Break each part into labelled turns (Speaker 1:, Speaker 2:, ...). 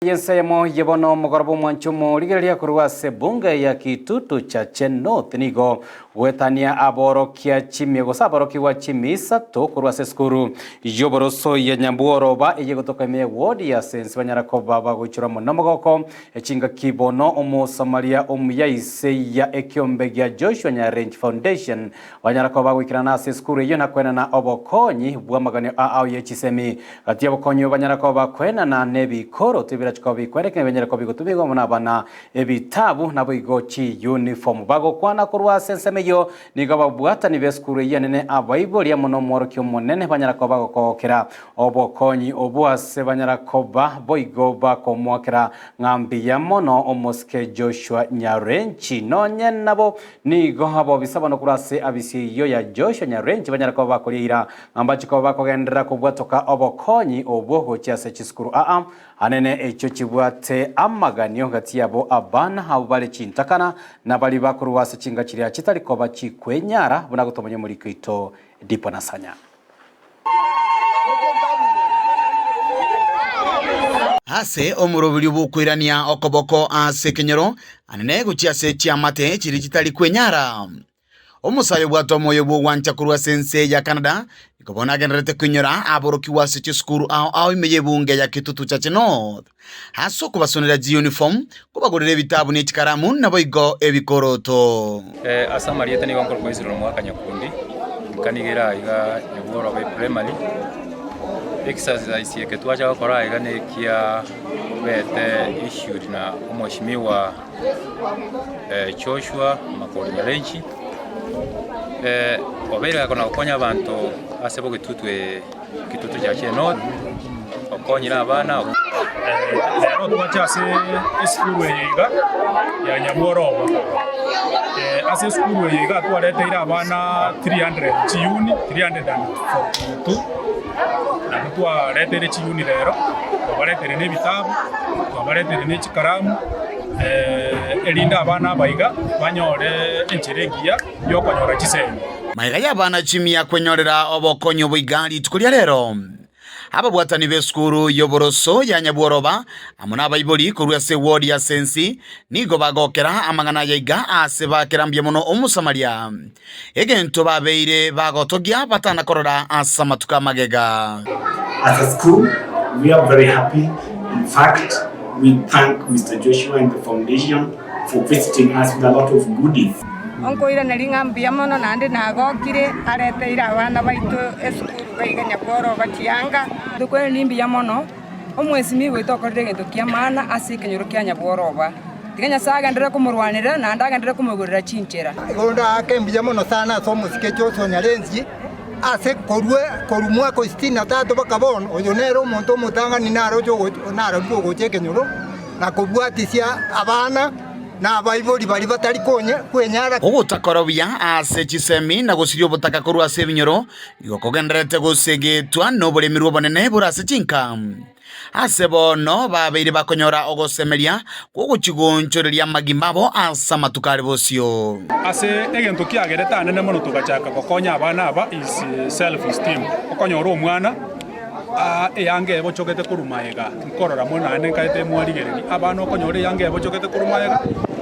Speaker 1: Y'ensemo eye bono omogoroba omwancho omorigereria korwa ase bunge ya Kitutu Chache North nigo goetania aborokia chimia gose aborokigwa chimia isato korwa ase esukuru y'oboroso ya Nyambworoba eye gotoka ime ya ward ya Sensi banyara koba bagoichorwa mono omogoko chingaki bono omosamaria omuya ise ya ekiombe gia Joshua Nyarenchi Foundation Banyara koba bagoikerana ase esukuru eyio na koenana obokonyi bw'amaganio a ao ye chisemi. Gati y'obokonyi obo banyara koba bakoenana nebikoroto ebirachi koba bikweneka ebinyare koba bigotumigwa buna abana, ebitabu, naboigo chiyunifomu. Bagokwana korwa ase ensemo eyio, nigo ababwatani b'esukuru eyio enene abaibori amo nomworokia omonene banyara koba bagokogokera obokonyi obwo ase banyara koba boigo bakomoakera ng'a mbuya mono omosike Joshua Nyarenchi. Nonye nabo Nigo abobisa bono korwa ase abisi eyio ya Joshua Nyarenchi banyare koba bakoria eira, ng'a mbache koba bakogenderera kobwatoka obokonyi obwo gochia ase chisukuru aa anene echio chibwate amaganio gati yabo abana abwo bare chintakana na baria bakorwa ase chinga chiria chitari koba chikwenyara buna gotomanya omoriki oito Dipo Nasanya.
Speaker 2: Ase omoroberio bw'okoirania okoboko ase ekenyoro, anene gochia ase chiamate chiria chitari kwenyara. Omosae obwate omoyo bw'ogwancha korwa ase ense ya Canada nigo bono agendererete koinyora aborokigwa ase chisukuru ao ao ime y'ebunge ya Kitutu Chache North ase okobasonera chiyunifomu, kobagorera ebitabu ne chikaramu naboigo ebikoroto.
Speaker 3: Ase amarieta nigo nkorokwa Ezra omwaka Nyakundi, nkanigera aiga Nyabworoba Primary. Exercise eke twacha gokora aiga na ekia bete issued na omweshimiwa Joshua Makori Nyarenchi, obeire gakona gokonya abanto ase bogetutu Kitutu Chache North, okonyire abana.
Speaker 4: Rero twache ase esukuru eye iga ya Nyabworoba. Ase esukuru eye iga twareteire abana 300 chiyuni 342 nabwo twareteire chiyuni rero, twabareteire na ebitabu, twabareteire ne chikaramu erinde abana aba iga banyore enchera engiya yokonyora chisemi.
Speaker 2: Magega y'abana chimia kwenyorera obokonyi obo iga rituko ria rero. Ababwatani b'esukuru y'oboroso ya Nyabworoba amo nabaibori korwa ase eward ya Sensi nigo bagokera amang'ana aya iga ase bakera mbuya mono Omosamaria, egento babeire bagotogia batana korora ase amatuko amagega.
Speaker 5: As a school we are very happy, in fact we thank Mister Joshua and the foundation for visiting us with a lot of goodies.
Speaker 6: Nkoiraneria ng'a mbuya mono naende nagokire areteire abana baito esukuru baiga Nyabworoba chianga.
Speaker 7: Tokoiraneria mbuya mono, omwesimigwa oito okorire egento ki'amaana ase ekenyoro kia Nyabworoba. Tiga Nyasae agenderere komorwanerera naende agenderere komoigorera chinchera.
Speaker 8: Igo ndaake mbuya mono sana ase omosike Joshua Nyarensi ase korwa korwa mwaka o sitini na tatu mpaka bono, oyo nere omonto omotang'ani naroche ogocha narorire ogocha ekenyoro na kobwatisia abana na abaibori baria batari konya kwenyara.
Speaker 2: Ogotakora buya ase chisemi na gosiria obotaka korwa ase ebinyoro nigo kogendererete gosegetwa noboremerwa obonene bore ase chinka. Ase bono babeire bakonyora ogosemeria kw'ogochigoonchoreria amagima abo ase amatuko are bosio.
Speaker 4: Ase egento kiagerete anene mono togachaka gokonya abana aba is self esteem. Okonyora omwana eyanga ebochogete korwa magega nkorora mono naende nkaete mwarigereria abana okonyora eyanga ebochogete korwa magega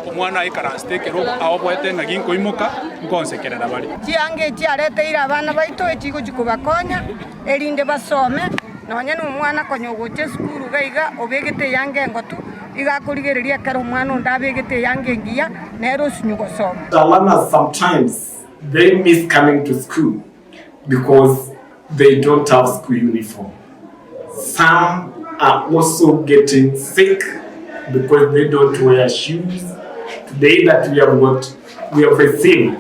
Speaker 4: omwana aikaransete ekerogo aoboete ng'a ginkoimoka ngonsekerera bare.
Speaker 6: Chianga echi areteire abana baito echigochia kobakonya, erinde basome, nonya nomwana konya ogocha esukuru iga iga obegete eyanga engotu, iga akorigereria ekero omwana onde abegete eyanga engiya, nere osinywa gosoma.
Speaker 5: The learners sometimes they miss coming to school because they don't have school uniform. Some are also getting sick because they don't wear shoes. Today that we have got, we have received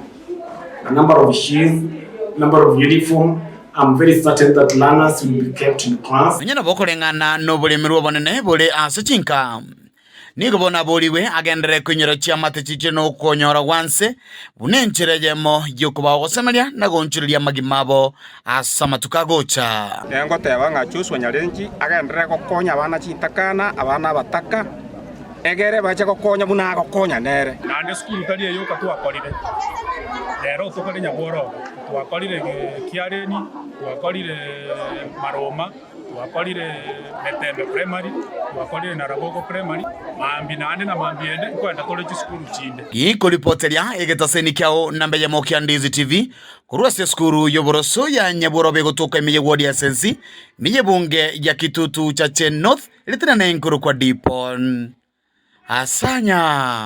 Speaker 5: a number of shoes, number of uniform. I'm very certain that learners will be kept in class.
Speaker 2: Nonya nabo koreng'ana noboremerwa obonene bore ase chinka. Nigo bono aborigwe agenderere koinyora chiamate chiche nokonyora gwanse, buna enchera eyemo y'okobaa ogosemeria na goonchoreria amagima abo ase amatuko agocha.
Speaker 9: Ngoteba ng'a Joshua Nyarenchi agenderere gokonya abana chintakana, abana abataka, egere bache gokonya buna agokonya nere.
Speaker 4: Naende esukuru tari eyoka twakorire, rero tokore nyabworoba, twakorire Kiareni, twakorire Maroma. Twakorire Metembe Primary, twakorire Naragogo Primary, mambia naende na mambia ende nkoenda tore chisukuru chinde.
Speaker 2: Gikoripoteria egetaseni kiao namba eyemo kia Ndizi TV korwa ase esukuru y'oboroso ya Nyabworobe egotoka ime ye ward ya Sensi ime y'ebunge ya Kitutu Chache North ritinane nkorokwa Dipon Asanya.